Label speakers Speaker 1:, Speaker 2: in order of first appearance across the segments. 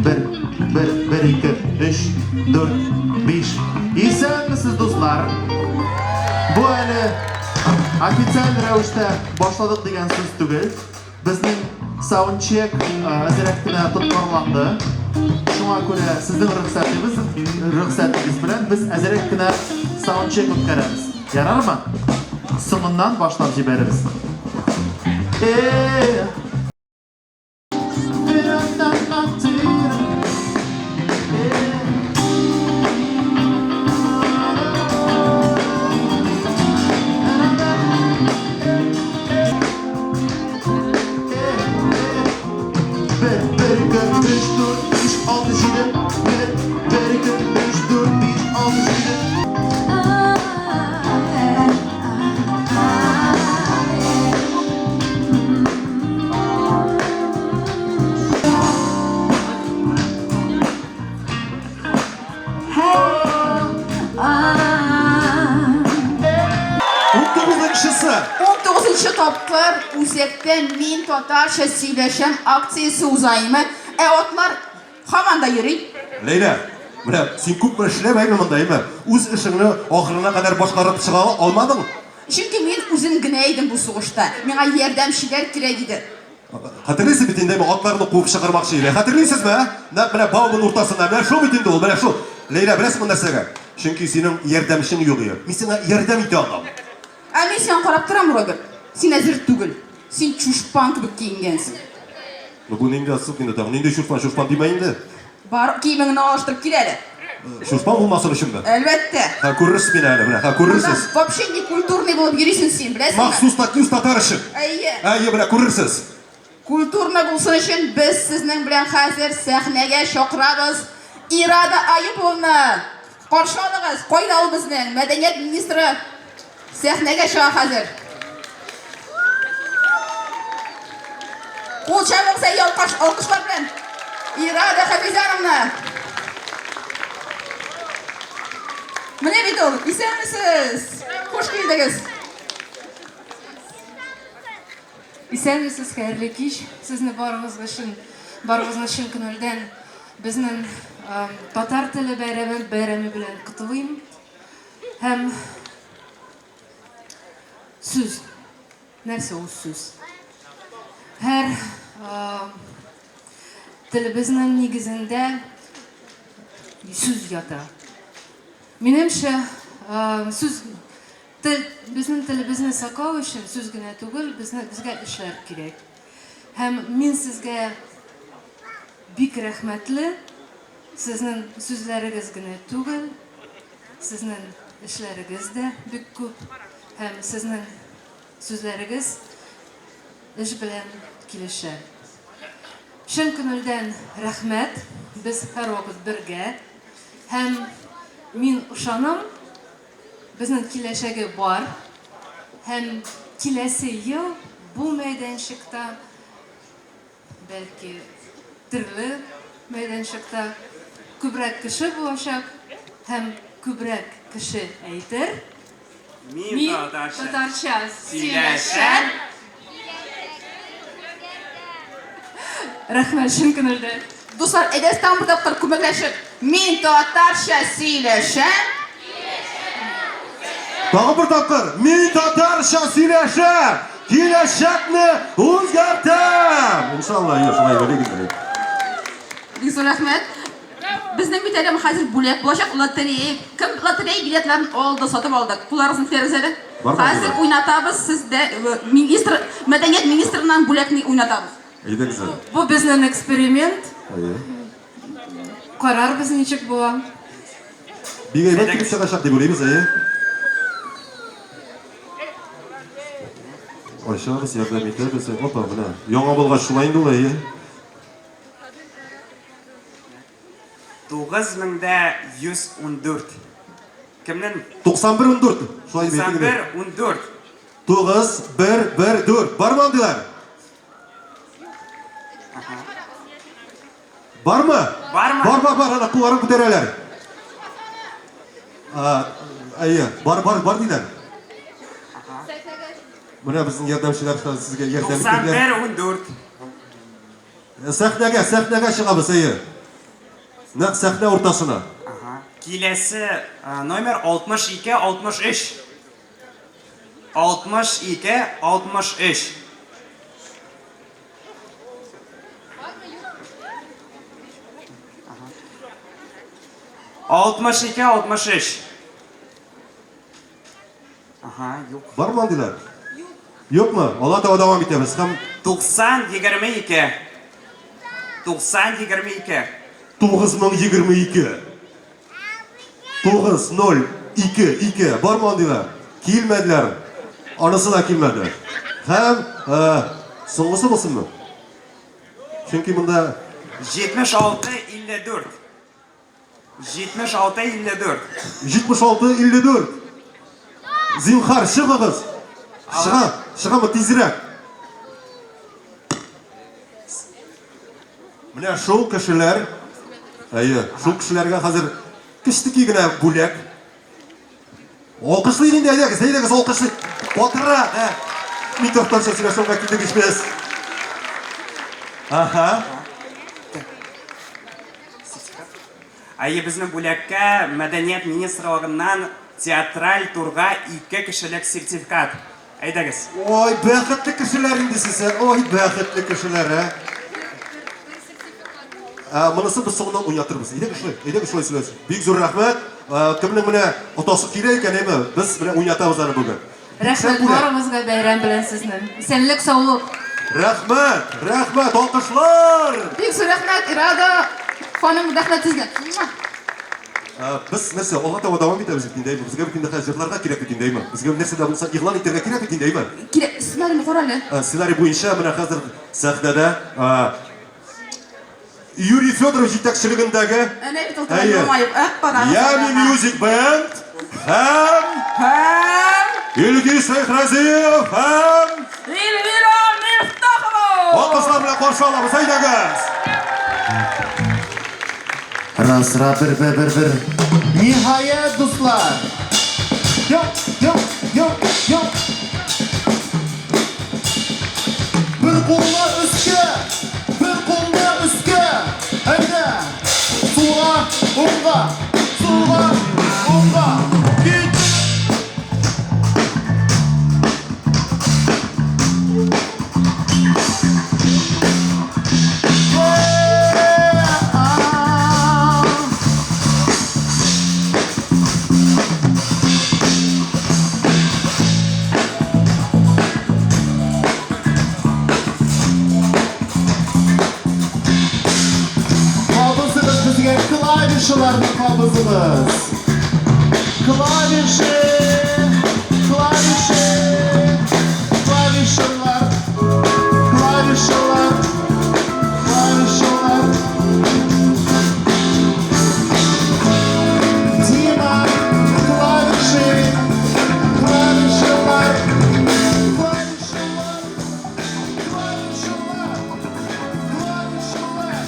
Speaker 1: Бер, бер, бер, ике, өч, дүрт, биш. Исәнмесез, дуслар! Бу әле официаль рәвештә башладык дигән сүз түгел. Безнең саундчек әзерәк кенә тоткарланды. Шуңа күрә сезнең рөхсәтегез, рөхсәтегез белән без әзерәк кенә саундчек үткәрәбез. Ярармы? Соңыннан башлап җибәрербез. Э! Бер, бер, ике, өч, дүрт, биш, алты, җиде. Бер, бер, ике, өч, дүрт, биш, алты, җиде.
Speaker 2: Унтугызынчысы.
Speaker 3: Унтугызынчы тапкыр үзәктә Мин татарча сөйләшәм акциясе уза име? Ә атлар һаман да йөри.
Speaker 2: Ләйлә, менә син күпме эшләмәйме монда, әйме? Үз эшеңне ахырына кадәр башкарып чыга алмадың.
Speaker 3: Чөнки мин үзем генә идем бу сугышта. Миңа ярдәмчеләр кирәк иде.
Speaker 2: Хәтерлисез бит инде, атларны куып чыгармакчы иде. Хәтерлисезме, ә? Нәкъ менә Бауман уртасында. Менә шул бит инде ул, менә шул. Ләйлә, беләсеңме нәрсәгә? Чөнки синең ярдәмчең юк иде. Мин сиңа ярдәм итә алам.
Speaker 3: Ә мин сиңа карап торам, Роберт. Син әзер түгел. Син чушпан кебек киенгәнсең.
Speaker 2: Ну бу нинди отсылка инде тагын? Нинди чушпан? Чушпан димә инде.
Speaker 3: Бар, киемеңне алыштырып кил әле.
Speaker 2: Чушпан булмасын өченме?
Speaker 3: Әлбәттә.
Speaker 2: Һә, күрерсез мине әле, менә, һә, күрерсез.
Speaker 3: Монда вообще не культурный булып йөрисең син, беләсеңме?
Speaker 2: Махсус Татньюс татар өчен.
Speaker 3: Әйе.
Speaker 2: Әйе, менә күрерсез.
Speaker 3: Культурно булсын өчен без сезнең белән хәзер сәхнәгә чакырабыз Ирада Аюповны. Каршы алыгыз. Кайда ул безнең мәдәният министры? Сәхнәгә чыга хәзер. Кул чабыгыз әйе алкаш, алкышлар белән. Ирада Хафизяновна. Менә бит ул. Исәнмесез. Хуш килдегез.
Speaker 4: Исәнмесез, хәерле кич. Сезне барыгызны чын, барыгызны чын күңелдән безнең татар теле бәйрәме бәйрәме белән котлыйм. Һәм сүз. Нәрсә ул сүз? Һәр телебезнең нигезендә сүз ята. Минемчә, сүз тел безнең телебезне саклау өчен сүз генә түгел, безне безгә эшләр кирәк. Һәм мин сезгә бик рәхмәтле, сезнең сүзләрегез генә түгел, Сезнең эшләрегез дә бик күп һәм сезнең сүзләрегез эш белән килешә. Чын күңелдән рәхмәт, без һәрвакыт бергә һәм мин ышанам, безнең киләчәге бар һәм киләсе ел бу мәйданчыкта Бәлки, төрле мәйданчыкта күбрәк кеше булачак һәм күбрәк кеше әйтер, Мин татарча сөйләшәм! Рәхмәт, чын күңелдән.
Speaker 3: Дуслар, әйдәгез тагын бер тапкыр күмәкләшеп, Мин татарча сөйләшәм!
Speaker 2: Тагын бер тапкыр, мин татарча сөйләшәм, киләчәкне үзгәртәм! Иншалла, әйе, шулай белик инде.
Speaker 3: Бик зур рәхмәт. Безнең бит әле хәзер бүләк булачак, лотерея. Кем лотерея билетларын алды, сатып алды? Кулларыгызны күтәрегез әле. Хәзер уйнатабыз, сездә э, министр, мәдәният министрыннан бүләкне уйнатабыз.
Speaker 2: Әйдәгез әле.
Speaker 4: Бу безнең эксперимент.
Speaker 2: Әйе.
Speaker 4: Карарбыз ничек була.
Speaker 2: Бик әйбәт килеп чыгачак дип уйлыйбыз, әйе. Ачабыз, ярдәм итәбез. Опа, менә. Яңа булгач шулай инде ул, әйе.
Speaker 5: 9114. Кемнең?
Speaker 2: 91 14. Шулай дип әйтик инде.
Speaker 5: 91 14.
Speaker 2: 9 1 1 4. Бармы андыйлар? Бармы?
Speaker 5: Бармы?
Speaker 2: Бар, бар, бар, ана кулларын күтәрәләр. Әйе, бар, бар, бар диләр. Менә безнең ярдәмчеләр хәзер сезгә ярдәм итәрләр.
Speaker 5: 91 14.
Speaker 2: Сәхнәгә, сәхнәгә чыгабыз, әйе. Нәкъ сәхнә уртасына.
Speaker 5: Ага. Киләсе номер 62 63. 62 63. 62 63. Ага, юк.
Speaker 2: Бармы андыйлар? Юкмы? Алга таба дәвам итәбез. Һәм
Speaker 5: 90 22. 90 22.
Speaker 2: 9022. 9 0 2 2. Бармы андыйлар? Килмәделәр. Анысы да килмәде. Һәм э, соңгысы булсынмы? Чөнки монда
Speaker 5: 76 54. 76 54.
Speaker 2: 76 54. Зинхар, чыгыгыз. Чыга, чыгамы тизрәк. Менә шул кешеләр, әйе, шул кешеләргә хәзер кечтеки генә бүләк. Алкышлыйк инде, әйдәгез, әйдәгез, алкышлыйк. Батыррак, ә. Мин татарча сөйләшүгә килдек ич без. Аһа.
Speaker 5: Әйе, безнең бүләккә Мәдәният министрлыгыннан театраль турга ике кешелек сертификат. Әйдәгез.
Speaker 2: Ой, бәхетле кешеләр инде сез, ә. Ой, бәхетле кешеләр, ә. Ә, монысы без соңыннан уйнатырбыз. Әйдәгез шулай, әйдәгез шулай сөйләшик. Бик зур рәхмәт. Ә, кемнең менә отасы килә икән, әйме, без менә уйнатабыз аны бүген.
Speaker 4: Рәхмәт барыгызга бәйрәм белән сезне. Исәнлек, саулык.
Speaker 2: Рәхмәт, рәхмәт, алкышлар!
Speaker 3: Бик зур рәхмәт, Ирада ханым, рәхмәт сезгә.
Speaker 2: Ә, без нәрсә, алга таба дәвам итәбез бит инде, әйме? Безгә бит инде хәзер җырларга кирәк бит инде, әйме? Безгә нәрсә дә булса игълан итәргә кирәк бит инде, әйме?
Speaker 3: Кирәк, сценарийны кара әле.
Speaker 2: Ә, сценарий буенча менә хәзер сәхнәдә ә, Юрий Федоров җитәкчелегендәге
Speaker 3: Әнә бит ул тора елмаеп. Эх, карагыз.
Speaker 2: Ями Music Band һәм
Speaker 3: Һәм
Speaker 2: Илгиз Шәйхразиев һәм
Speaker 3: Эльвира Мифтахова!
Speaker 2: Алкышлар белән каршы алабыз, әйдәгез!
Speaker 1: Раз, ра, бер, бер, бер, бер. Ниһаять, дуслар! Йо, йо, йо, йо. Бер кулны өскә, бер кулны өскә. Әйдә! Сулга, уңга, сулга, уңга. Кит! Кабызыгыз безгә клавишаларны кабызыгыз. Клавиши, клавиши, клавишалар, клавишалар, клавишалар. Дима, клавиши, клавишалар, клавишалар, клавишалар, клавишалар.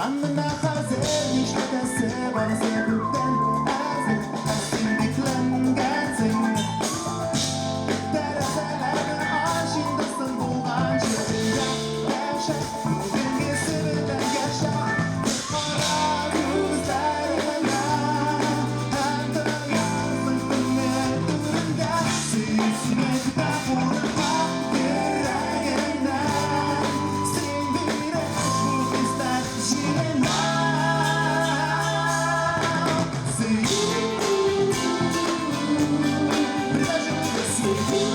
Speaker 1: Һәм менә хәзер нишләтәсе барысы күптән әзер, ә син бикләнгәнсең. Тәрәзәләрне ач инде соң булганчы, әйдә яшә, бүгенгесе белән яшә. Кара күзләреңә һәм тоярсың күңел түрендә. Сөю сине көтә, курыкма йөрәгеңнән. Син биреш бу хисләр җиленә. Сөю. Бергә җырлыйбыз. Сөю.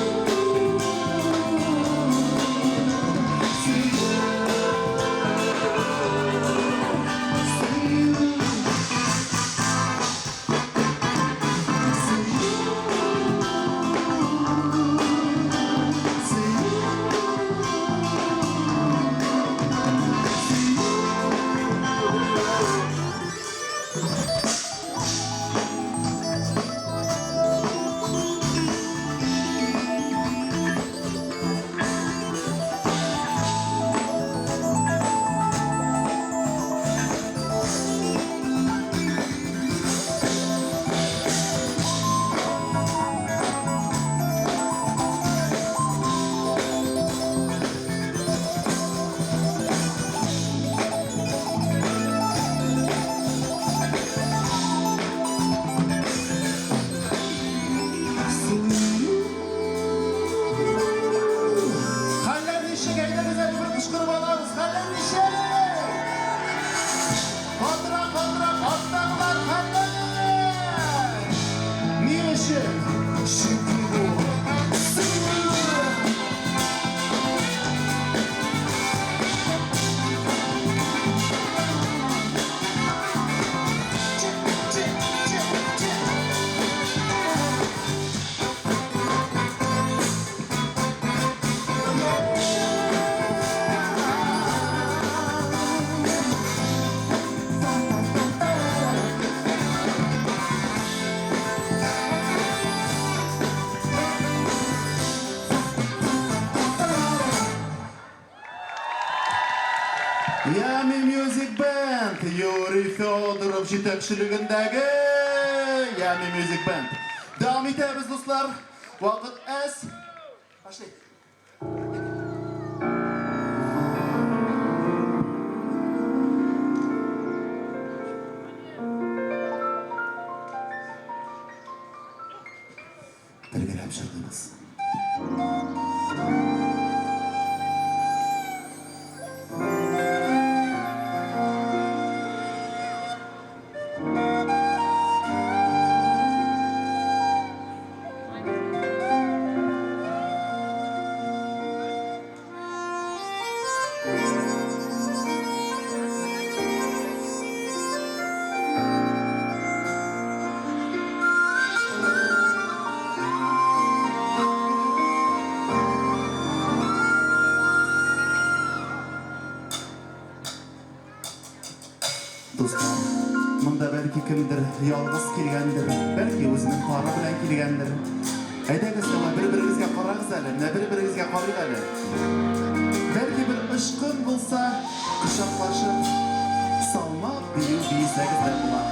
Speaker 1: Сөю. Сөю. Хәлләр ничек? Әйдәгез әле бер кычкырып алабыз. Хәлләр ничек? Катырак, катырак, аттагылар, хәлләр! Ни өчен? Чөнки бу сөю. Чик, чик, чик, чик. Yummy Music Band, Юрий Федоров җитәкчелегендәге Yummy Music Band. Дәвам итәбез, дуслар. Вакыт әз. Пошли. Бергәләп җырлыйбыз. Дуслар, монда бәлки кемдер ялгыз килгәндер, бәлки үзенең пары белән килгәндер. Әйдәгез, давай бер-берегезгә карагыз әле, менә бер-берегезгә карыйк әле. Бәлки бер очкын булса, кочаклашып, салмак бию биесәгез дә була.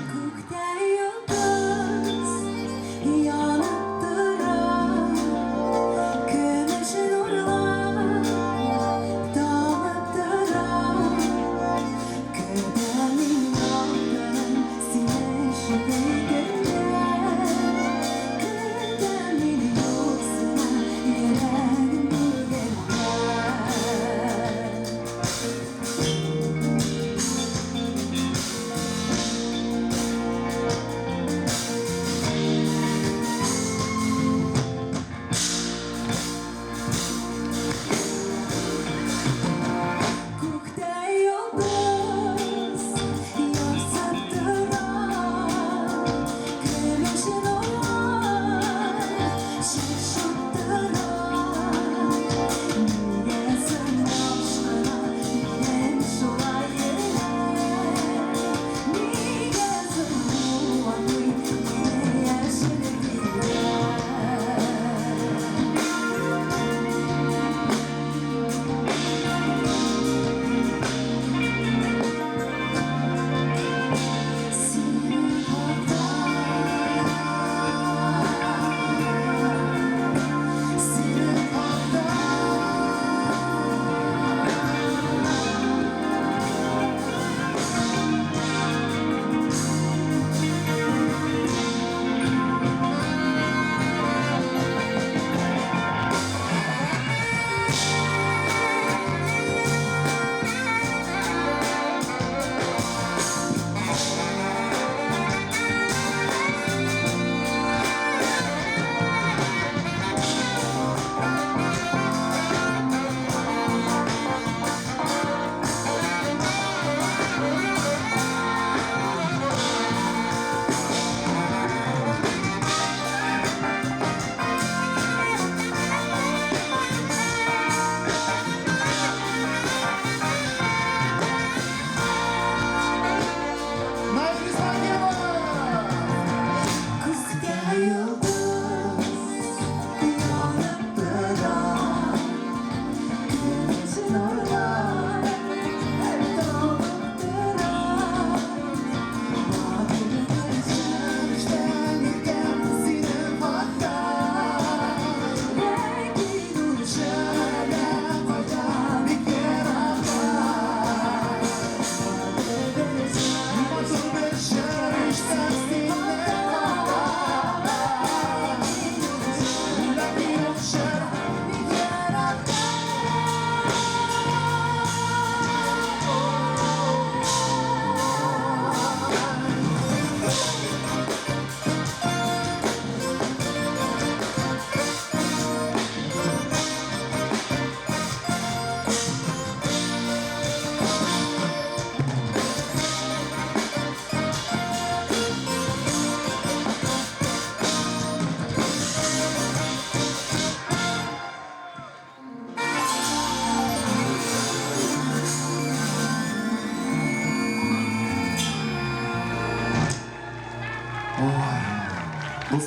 Speaker 6: Күктә йолдыз янып.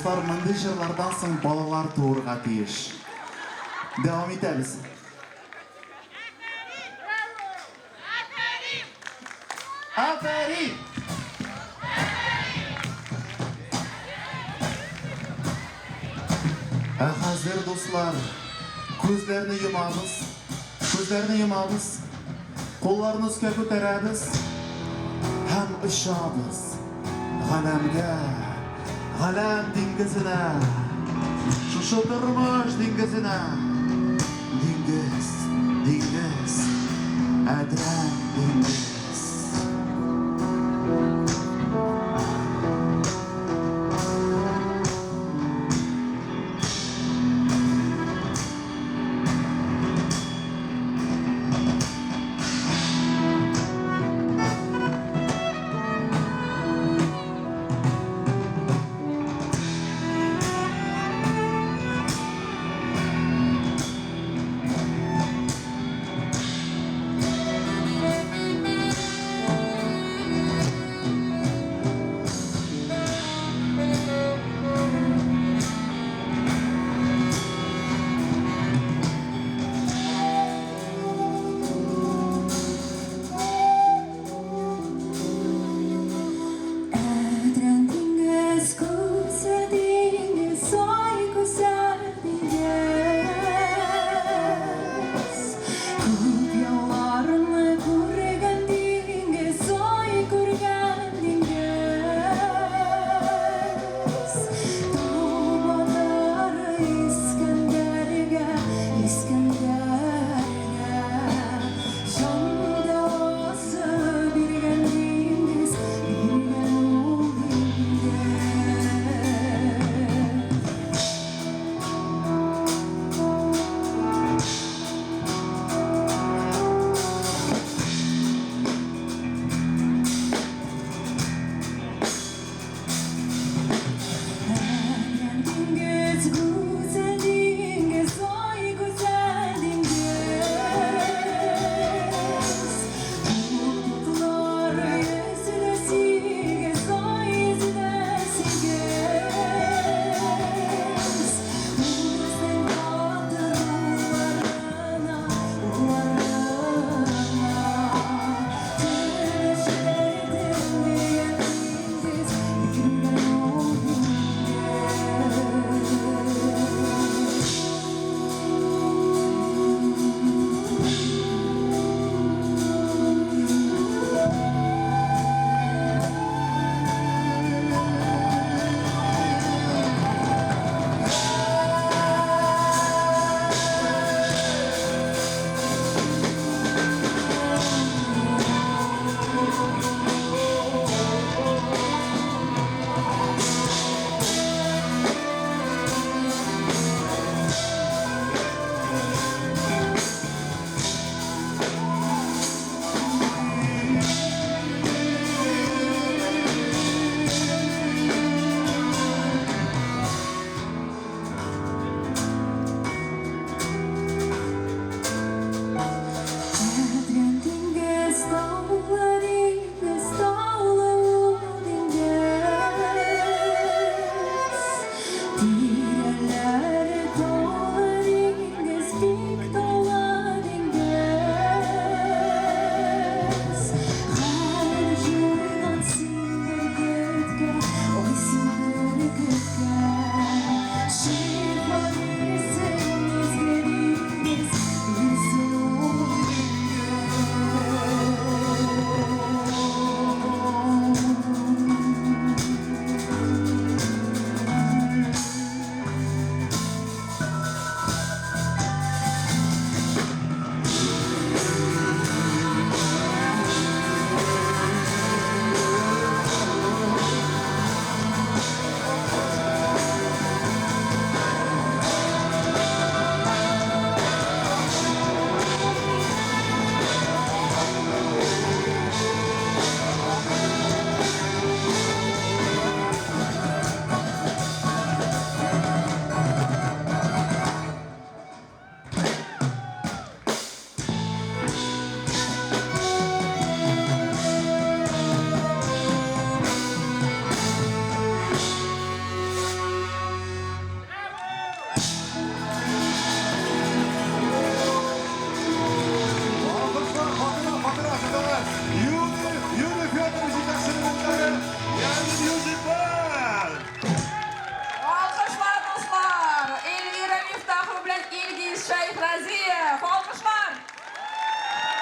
Speaker 1: Дуслар, мондый җырлардан соң балалар туырга тиеш. Дәвам итәбез. Афәрин! Ә хәзер, дуслар, күзләрне йомабыз. Күзләрне йомабыз. Кулларны өскә күтәрәбез һәм очабыз. Галәмгә, галәм диңгезенә. Шушы тормыш диңгезенә. Диңгез, диңгез, адәм диңгез.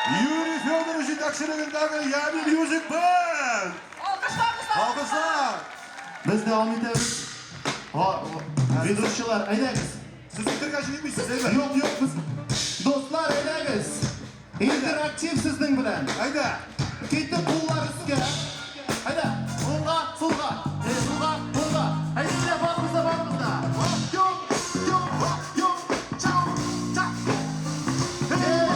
Speaker 2: Юрий Федорович җитәкчелегендәге Ями Music Band!
Speaker 3: Алкышлар, дуслар!
Speaker 2: Алкышлар!
Speaker 1: Без дәвам итәбез. Ведущийлар, әйдәгез.
Speaker 2: Сез китәргә җыенмыйсыз, әйме?
Speaker 1: Юк, юк, без дуслар, әйдәгез. Интерактив сезнең белән.
Speaker 2: Әйдә!
Speaker 1: Киттек куллар өскә. Әйдә, уңга, сулга. Э, сулга, уңга. Әйдә, әйдә, барыбыз да, барыбыз да. Юк, юк, юк, чау, чау. Әйдәгез.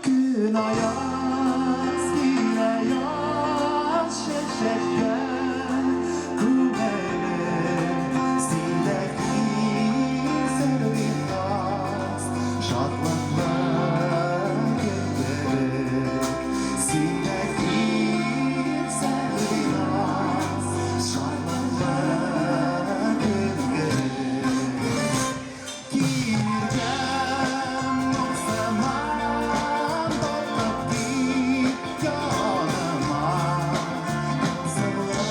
Speaker 1: Көн аяз килә яз чәчәккә Күңелем синдә кисер Шатлыклы көн кебек Синдә кисер Шатлыклы көн кебек Килгән моңсыман тартып кит яныма Тылсымлы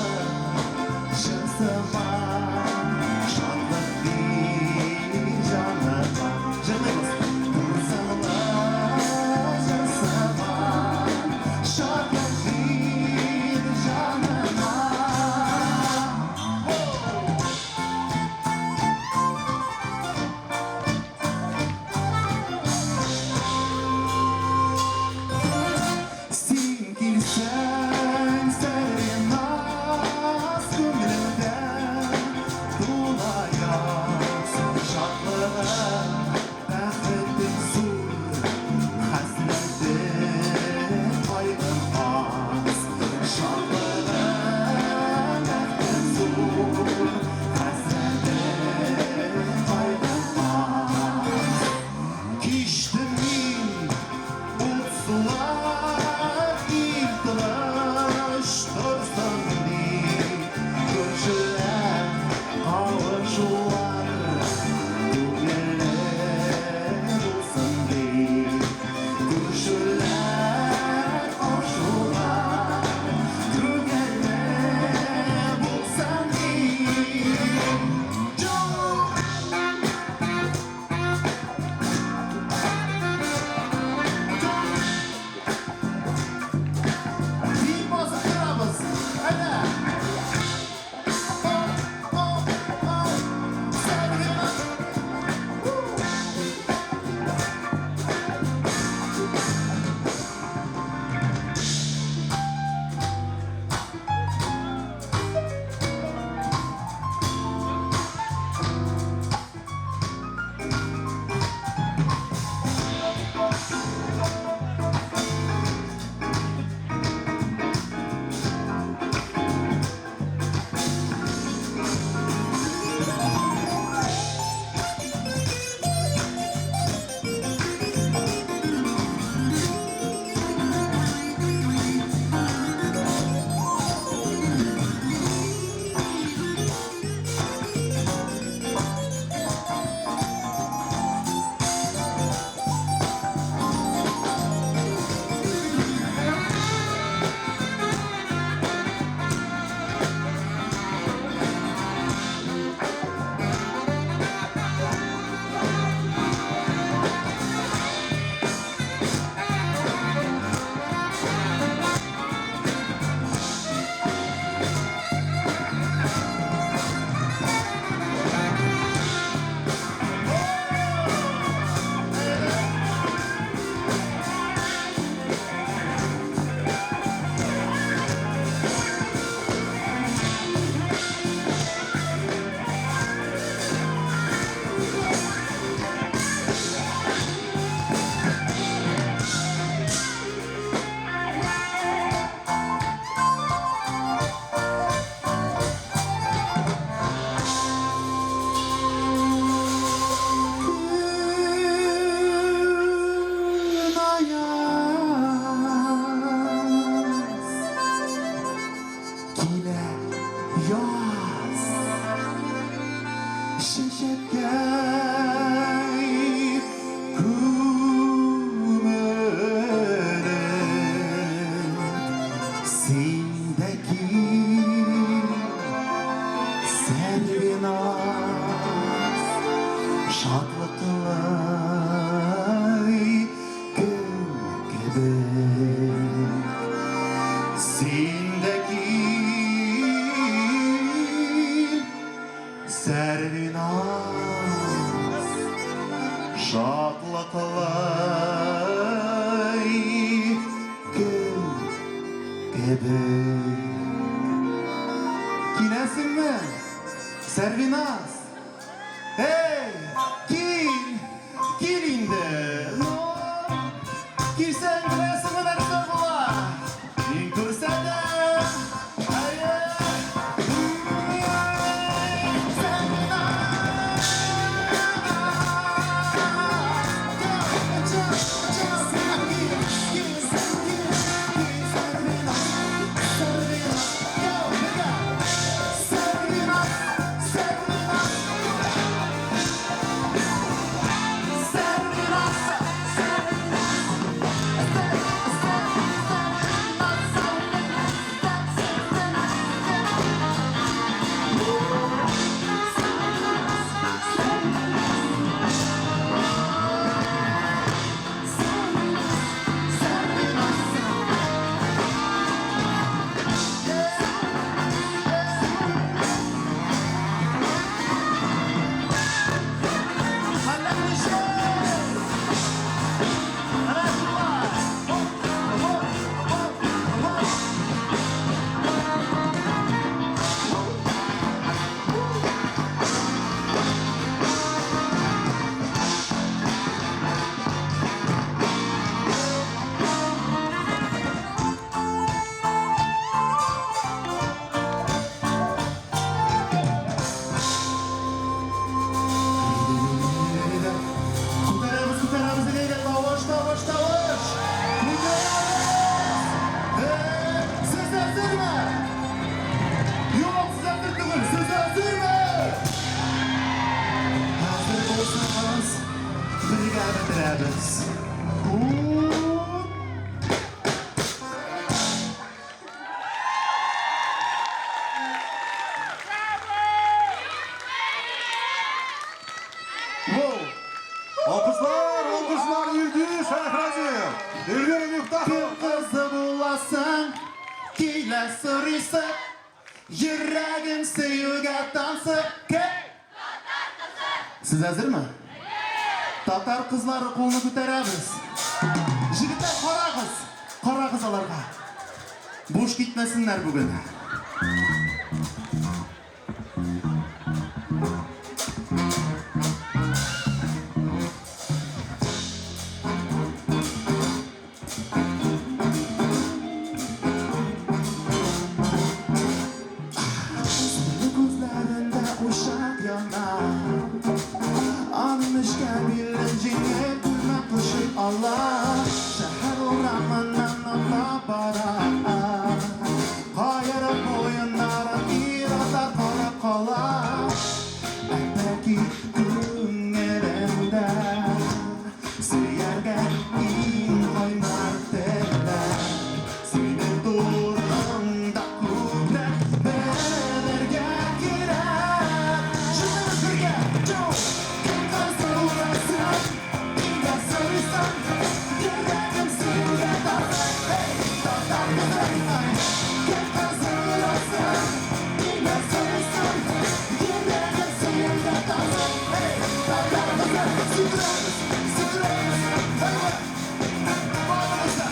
Speaker 1: җырсыман шатлык бир җаныма Җырлыйбыз. күмелеп, син дә кил, Сәрвиназ, шатлыклы көн кебек. Син дә кил, Сәрвиназ, шатлыклы көн кебек. Киләсеңме, Сәрвиназ? Эй, кил, кил инде. Ну, килсәң, беләсеңме нәрсә була? Мин күрсәтәм. Әйе. Сәрвиназ. Күтәрәбез, күтәрәбез, әйдә, тавыш, тавыш, тавыш! Күтәрәбез! Сез әзерме? Юк, сез әзер түгел, сез әзерме? Әзер булсагыз, бергә бетерәбез.
Speaker 2: Воу! Алкышлар, алкышлар, Илгиз Шәйхразиев! Эльвира Мифтахова!
Speaker 1: Кем кызы буласың, килә сорыйсы, йөрәгем сөюгә тансык. Кем? Сез әзерме? Татар кызлары кулны күтәрәбез. Җегетләр, карагыз! Карагыз аларга. Буш китмәсеннәр бүген. Күзләрендә учак яна. Аның нечкә билен җиңел күлмәк кочып ала. Шәһәр урамыннан атлап бара. Каерып муеннарын ир-атлар карап кала. Ә бәлки күңелендә сөяргә иң кайнар теләк. Синең турыңда күбрәк белергә кирәк. Җырлыйбыз бергә, чоу! Кем кызы буласың, кемгә сорыйсың, йөрәгем сөюгә тартып, эй, татар кызы, ай. Кем кызы буласың, кемгә сорыйсың, йөрәгем сөюгә тартып, эй, татар кызы. Сикерәбез, сикерәбез, әйе, барыбыз да.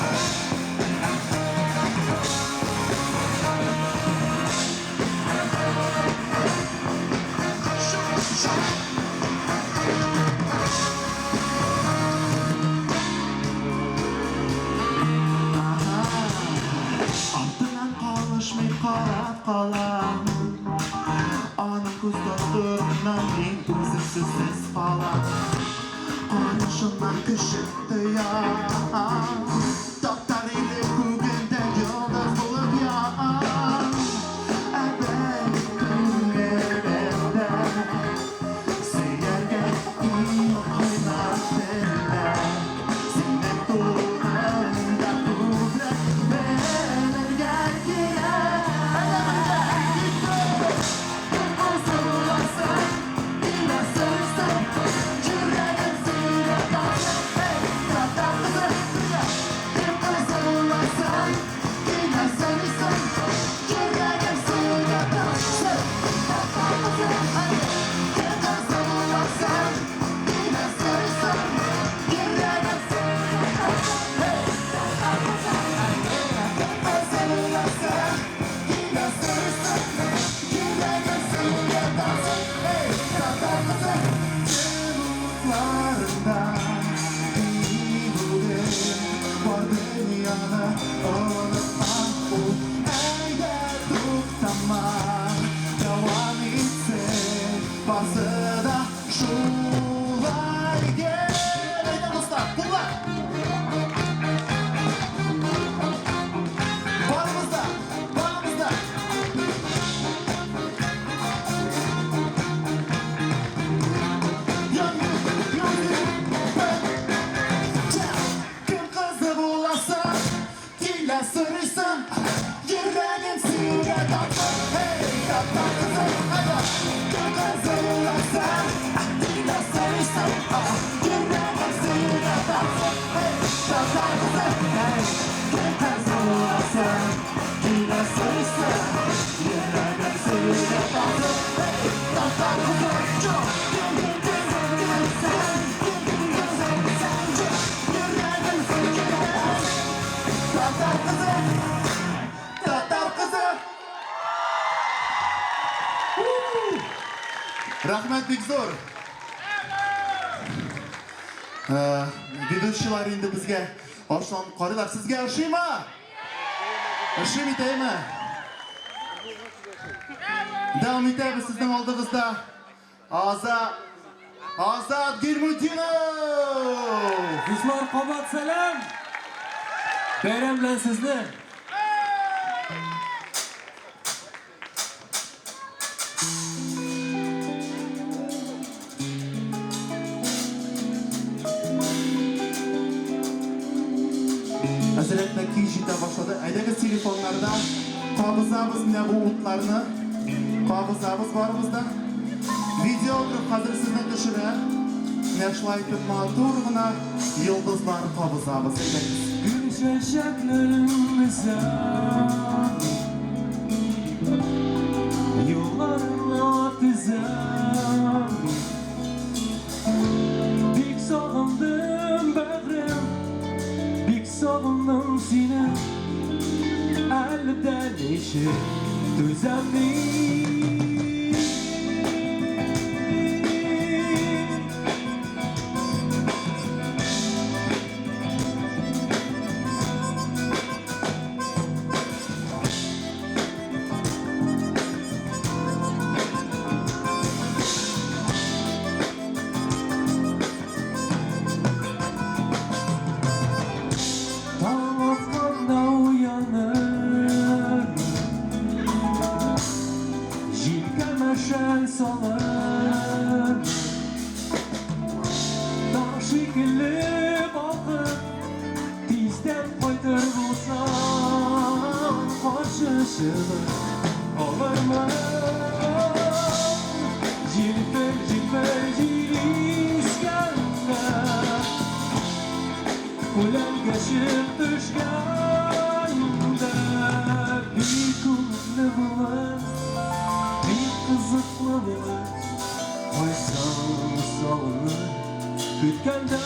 Speaker 1: Артыннан калышмый карап калам. Аның күз тартуыннан мин үзем сүзсез калам. Карашыннан көчен тоям. Татар иле күгендә йолдыз булып ян. Ә бәлки күңелендә сөяргә иң кайнар теләк. Куллар, куллар! Барыбыз да, барыбыз да! Кем кызы буласың, килә сорыйсың, йөрәгем сиңа тартып, эй, татар кызы, әйдә. Кем кызы буласың, килә сорыйсың, йөрәгем сиңа тартып, эй, татар кызы, эй, кем кызы буласың, килә сорыйсың, йөрәгем сиңа тартып, эй, татар кызы, кем, кем, кем, кем, кем, кем кызы, йөрәгем сиңа тартып, татар кызы, татар кызы. Рәхмәт бик зур. Ведущийлар инде безгә ашланып карыйлар. Сезгә ошыймы? Ошый бит, әйме? Дәвам итәбез сезнең алдыгызда. Азат Азат Гильмутдинов!
Speaker 6: Дуслар, кабат сәлам! Бәйрәм белән сезне!
Speaker 1: Әзрәк тә кич җитә башлады. Әйдәгез телефоннарда кабызабыз менә бу утларны. Кабызабыз барыбыз да. Видеограф хәзер сезне төшерә. Менә шулай итеп матур гына йолдызлар кабызабыз. Әйдәгез.
Speaker 6: Гөл чәчәкләрен өзәм, Юлларыңа тезәм. Бик сагындым, бәгърем, Бик сагындым сине. Әле дә ничек түзәм мин. Таң атканда уяныр, Җилкәмә шәл салыр. Таң шикелле балкып, Тиздән кайтыр булсаң, Каршы чыгып алырмын. Җилпер-җилпер җил искәндә, Үләнгә чык төшкәндә, Бик күңелле булыр, бик кызыклы булыр, Кайсан салыныр көткәндә.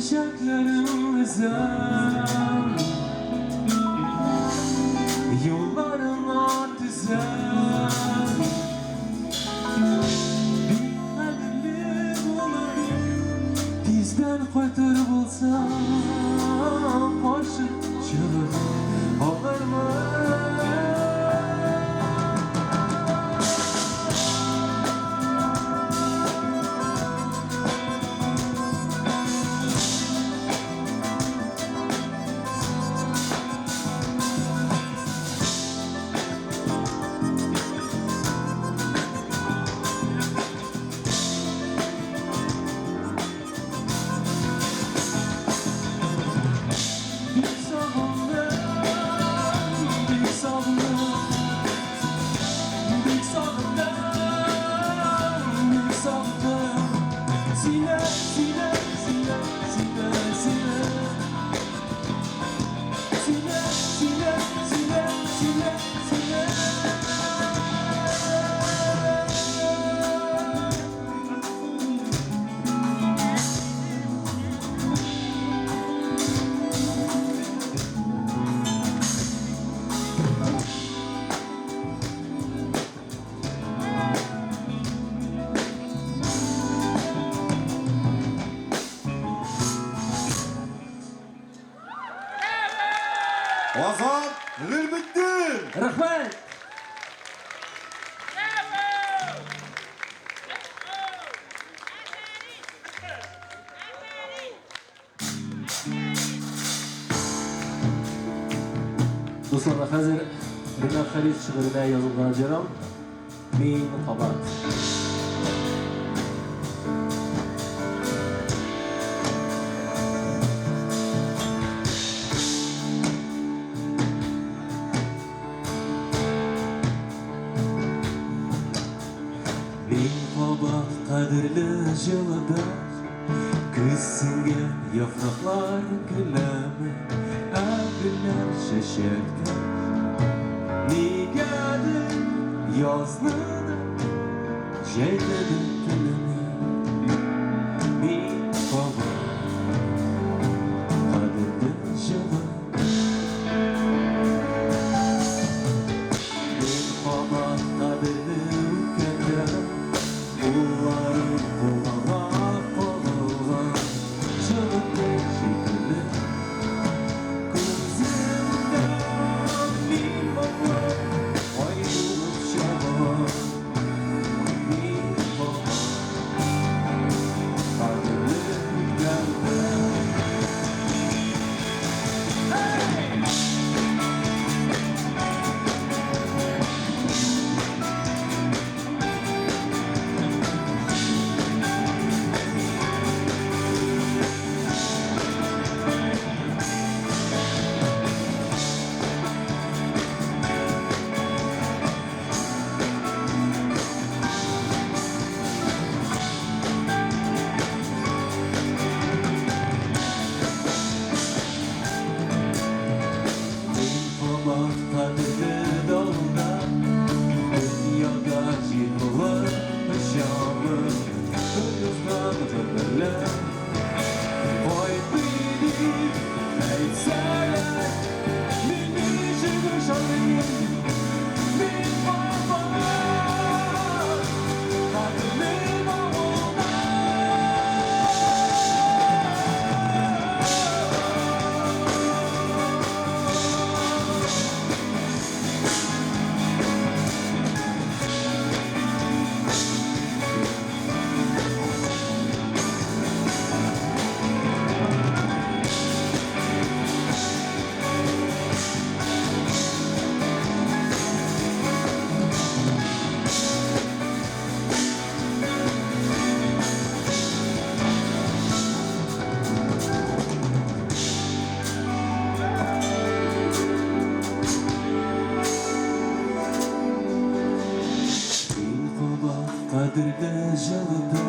Speaker 6: Чәчәкләрен өзәм. Юлларыңа төзәм. Бик кадерле булыр Тиздән кайтыр булсам, каршы чыгып алырмын. Бик сагындым, бик сагындым, бик сагындым, бик сагындым. Сине, сине, сине, сине, сине. Сине, сине, сине, сине, сине.
Speaker 2: Азат Гыйльметдин!
Speaker 6: Рәхмәт! Дуслар, хәзер Ренат Харис шигыренә язылган җырым Мин кабат. Мин кабат кадерле җылыда Көз сеңгән яфраклар көләме, Ә гөлләр чәчәктә. Нигәдер язны да, җәйне дә теләмим. Мин кабат кадерле җылыда. Мин кабат кадерле үткәндә Кулларым кулыңа кагылган Җылы көн шикелле Күземдә мин моңлы Ай булып чагылам Мин кабат кадерле үткәндә. Мин кабат кадерле далда, Дөньяда җил булып очамын. Бер узган гомерләр Кайтмый дип әйтсәләр, Мин ничек ышаныйм? Мин кабат кадерле авылда. Мин кабат кадерле җылыда,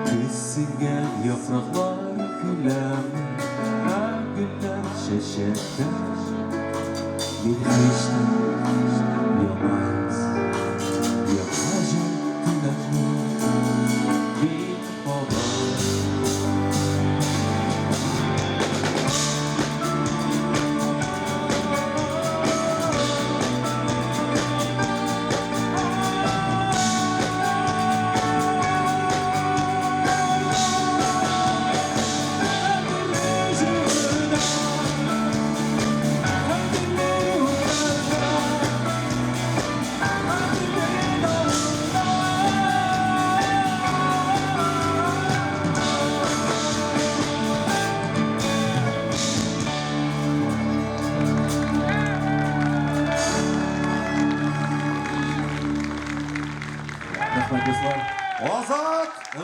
Speaker 6: Көз сеңгән яфраклар көләме, Ә гөлләр чәчәктә. Мин һич тә яңа яз, яңа җәй теләмим. Мин кабат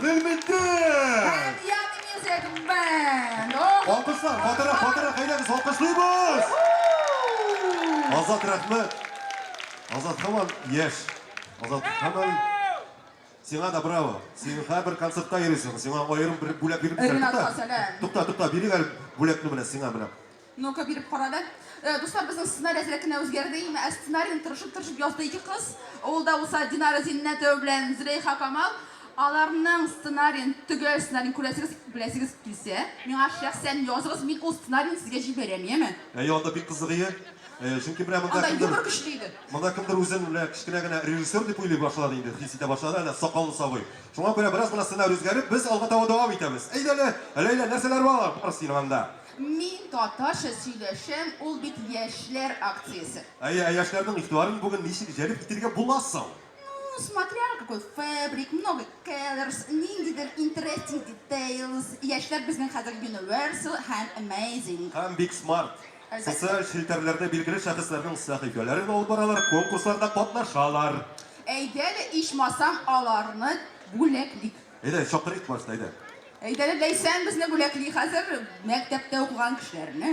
Speaker 2: Гыйльметдин!
Speaker 3: Һәм Yummy Music Band! Ох!
Speaker 2: Алкышлар, катырак, катырак, әйдәгез, алкышлыйбыз! Азат, рәхмәт! Азат һаман яшь. Азат һаман Сиңа да браво. Син һәрбер концертта йөрисең. Сиңа аерым бер бүләк биреп
Speaker 3: Ренатка сәлам.
Speaker 2: Тукта, тукта, бирик әле бүләкне менә сиңа менә.
Speaker 3: Ну-ка, биреп кара әле. Э, дуслар, безнең сценарий әзрәк кенә үзгәрде. Ә сценарийны тырышып-тырышып язды ике кыз. Ул да булса Динара Зиннәтова белән Зөләйха Камал. Аларның сценариен, төгәл сценарийын күрәсегез, беләсегез килсә, миңа шәхсән языгыз, мин ул сценарийны сезгә җибәрәм, яме?
Speaker 2: Әйе, анда бик кызык ие. Э, чөнки менә монда
Speaker 3: Анда
Speaker 2: кемдер
Speaker 3: юмор көчле иде.
Speaker 2: Монда кемдер үзен менә кечкенә генә режиссер дип уйлый башлады инде, хис итә башлады, әнә сакаллы сабый. Шуңа күрә бераз гына сценарий үзгәреп, без алга таба дәвам итәбез. Әйдә әле, Ләйлә, нәрсәләр бар бар синең анда?
Speaker 3: Мин татарча сөйләшәм, ул бит яшьләр акциясе.
Speaker 2: Әйе, ә яшьләрнең игътибарын бүген ничек җәлеп итергә була соң?
Speaker 3: Ну, смотря какой фабрик, много colors, ниндидер interesting details. Яшьләр безнең хәзер universal һәм amazing.
Speaker 2: Һәм бик смарт.
Speaker 3: Әлбәттә.
Speaker 2: Социаль челтәрләрдә билгеле шәхесләрнең сәхифәләрен алып баралар, конкурсларда катнашалар.
Speaker 3: Әйдә әле, ичмасам, аларны бүләклик.
Speaker 2: Әйдә, чакырыйк башта, әйдә.
Speaker 3: Әйдә әле, Ләйсән безне бүләкли хәзер мәктәптә укыган кешеләрне.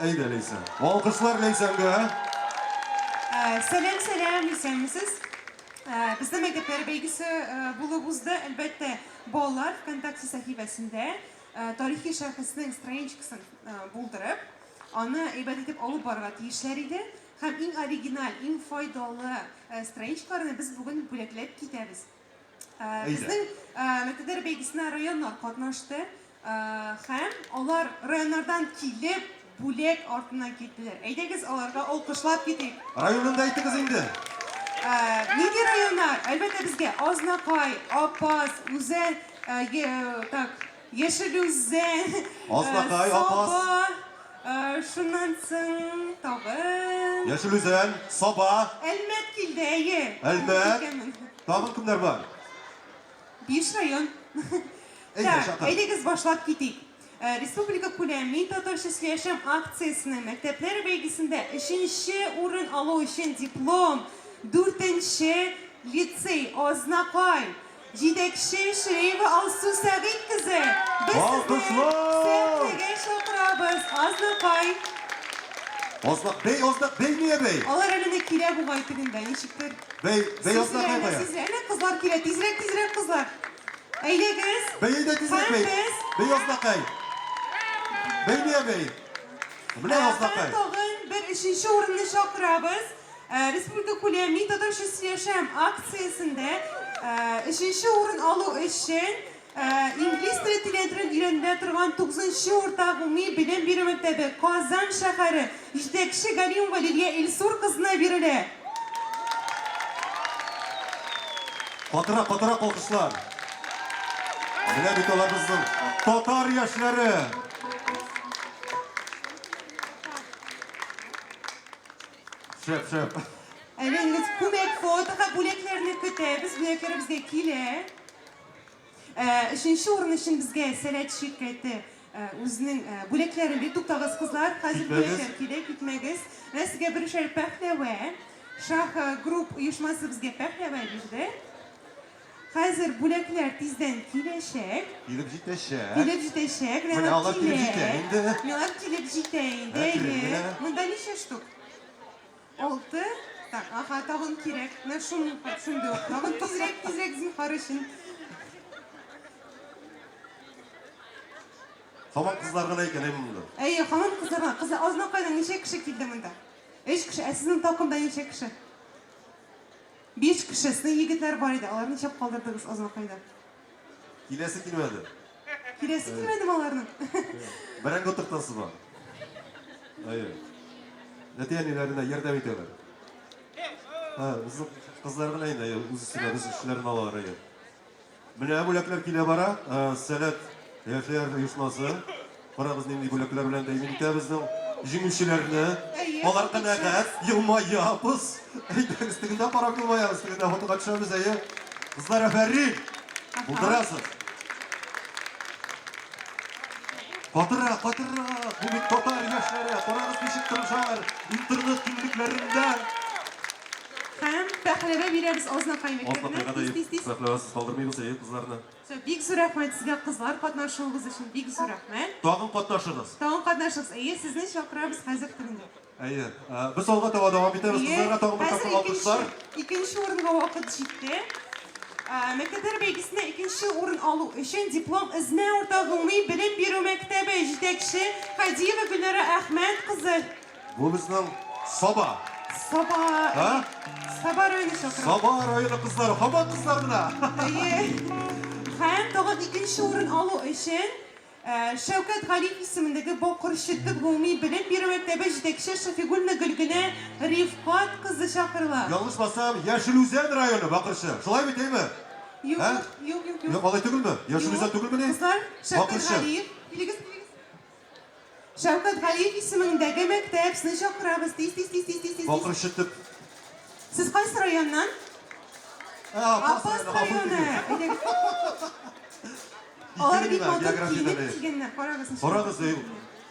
Speaker 2: Әйдә, Ләйсән. Алкышлар Ләйсәнгә.
Speaker 7: Ә, Сәлам, сәлам, исәнмесез. Ә, Безнең мәктәпләр бәйгесе ә, булып узды. Әлбәттә, балалар ВКонтакте сәхифәсендә ә, тарихи шәхеснең страничкасын ә, булдырып, аны әйбәт итеп алып барырга тиешләр иде. Һәм иң оригиналь, иң файдалы ә, страничкаларны без бүген бүләкләп китәбез. Ә,
Speaker 2: Әйдә.
Speaker 7: Безнең ә, мәктәпләр бәйгесенә районнар катнашты. Ә, Һәм алар районнардан килеп, бүләк артыннан килделәр. Әйдәгез, аларга алкышлап китик.
Speaker 2: Районын да әйтегез инде.
Speaker 7: Ә, Нинди районнар? Әлбәттә, безгә Азнакай, Апас, Үзән, ә, е- так, Яшел Үзән, ә,
Speaker 2: Азнакай, Апас.
Speaker 7: Саба, ә, шуннан соң тагын
Speaker 2: Яшел Үзән, Саба,
Speaker 7: Әлмәт килде, әйе.
Speaker 2: Әлмәт.
Speaker 7: Икәнмен.
Speaker 2: Тагын кемнәр бар?
Speaker 7: Биш район.
Speaker 2: Әйдә,
Speaker 7: Так,
Speaker 2: чакыр.
Speaker 7: әйдәгез башлап китик. Э, Республика күләм Мин татарча сөйләшәм акциясенең мәктәпләр бәйгесендә өченче урын алу өчен диплом, дүртенче лицей Азнакай, җитәкче Ширеева Алсу Сәгыйть кызы. Без сезне
Speaker 2: Алкышлар!
Speaker 7: сәхнәгә чакырабыз, Азнакай.
Speaker 2: Азнак, бей, Азнак, бей, нигә бей?
Speaker 7: Алар әле менә килә бугай тегендә, ничектер.
Speaker 2: Бей, бей, Азнакай
Speaker 7: Сизелә,
Speaker 2: кая?
Speaker 7: сизелә. Әнә кызлар килә, тизрәк, тизрәк кызлар. Әйдәгез.
Speaker 2: Бей, әйдә тизрәк, бей.
Speaker 7: Һәм без
Speaker 2: Бей, Азнакай. Бей, нигә бей? Менә Азнакай.
Speaker 7: Һәм тагын бер өченче урынны чакырабыз. Э, Республика күләм Мин татарча сөйләшәм акциясендә э, өченче урын алу өчен э, инглиз теле тирәнтен өйрәнелә торган 9 урта гомуми белем бирү мәктәбе Казан шәһәре җитәкче Галимова Лилия Илсур кызына бирелә.
Speaker 2: Катырак, катырак алкышлар. Менә бит алар безнең татар яшьләре. Шәп, шәп.
Speaker 7: Әле инде күмәк фотога бүләкләрне көтәбез, бүләкләр безгә килә. Э, Өченче урын өчен безгә Сәләт ширкәте э, үзенең э, бүләкләрен бирде. Туктагыз, кызлар, хәзер
Speaker 2: Китмәгез.
Speaker 7: бүләкләр килә, китмәгез. Менә сезгә берешәр пәхләвә. Шах Групп оешмасы безгә пәхләвә бирде. Хәзер бүләкләр тиздән киләчәк.
Speaker 2: Килеп җитәчәк.
Speaker 7: Килеп җитәчәк.
Speaker 2: Менә
Speaker 7: Менә
Speaker 2: алар килеп җитә инде.
Speaker 7: Менә килеп җитә инде.
Speaker 2: Әкрен
Speaker 7: әйе.
Speaker 2: генә.
Speaker 7: Монда ничә штук? Алты. Так, аха, тагын кирәк. Менә шуны, шундый ук. Тагын тизрәк, тизрәк, зинһар өчен.
Speaker 2: Һаман кызлар гына икән, әй монда.
Speaker 7: Әйе, һаман кызлар гына. Кызлар, Азнакайдан ничә кеше килде монда? Өч кеше. Ә сезнең такымда ничә кеше? Биш кеше. Сезнең егетләр бар иде. Аларны ничек калдырдыгыз Азнакайда?
Speaker 2: Киләсе килмәде.
Speaker 7: Киләсе килмәдеме аларның?
Speaker 2: Бәрәңге утыртасы бар. Әйе. Әти-әниләренә ярдәм итәләр. Һа, безнең кызлар гына инде үз өстенә үз эшләрен алалар, әйе. Менә бүләкләр килә бара. Сәләт яшьләр оешмасы. Карагыз, нинди бүләкләр белән тәэмин итә безнең җиңүчеләрне.
Speaker 7: Әйе,
Speaker 2: Алар канәгать, елмаябыз. Әйдәгез, тегендә карап елмаябыз, тегендә фотога төшәбез, әйе. Кызлар, афәрин! Булдырасыз. Катырак, катырак! Бу бит татар яшьләре. Карагыз, ничек тырышалар интернет киңлекләрендә.
Speaker 7: Һәм пәхләвә бирәбез Азнакай мәктәбенә.
Speaker 2: Азнакайга да
Speaker 7: Тиз, тиз, тиз.
Speaker 2: пәхләвәсез калдырмыйбыз, әйе, кызларны.
Speaker 7: Всё, бик зур рәхмәт сезгә, кызлар, катнашуыгыз өчен. Бик зур рәхмәт.
Speaker 2: Тагын катнашыгыз.
Speaker 7: Тагын катнашыгыз. Әйе, сезне чакырабыз хәзер тегендә.
Speaker 2: Әйе. Без алга таба дәвам итәбез.
Speaker 7: Әйе,
Speaker 2: Кызларга тагын бер
Speaker 7: хәзер
Speaker 2: тапкыр алкышлар.
Speaker 7: икенче, икенче урынга вакыт җитте. Мәктәпләр бәйгесендә икенче урын алу өчен диплом Эзмә урта гомуми белем бирү мәктәбе җитәкче Хадиева Гөлнара Әхмәт кызы.
Speaker 2: Бу безнең Саба.
Speaker 7: Саба.
Speaker 2: А?
Speaker 7: Саба районы чакыра.
Speaker 2: Саба районы кызлары, һаман кызлар менә.
Speaker 7: Әйе. Һәм тагын икенче урын алу өчен Шәүкәт Галиев исемендәге Бакырчы төп гомуми белем бирү мәктәбе җитәкче Шафигуллина Гөлгенә Рифкать кызы чакырыла.
Speaker 2: Ялгышмасам, Яшел Үзән районы, Бакырчы. Шулай бит, әйме?
Speaker 7: Юк,
Speaker 2: Ә?
Speaker 7: юк, юк, юк.
Speaker 2: Юк, алай түгелме? Яшел Үзән түгелмени?
Speaker 7: Кызлар, Шәүкәт
Speaker 2: Бакырчы.
Speaker 7: Галиев, килегез, килегез. Шәүкәт Галиев исемендәге мәктәп, сезне чакырабыз. Тиз, тиз, тиз, тиз, тиз, тиз.
Speaker 2: Бакырчы төп.
Speaker 7: Сез кайсы районнан?
Speaker 2: Ә, Апас
Speaker 7: Апас районы. Әйдәгез. Алар бик матур киенеп килгәннәр. Карагыз ничек.
Speaker 2: Карагыз, әй,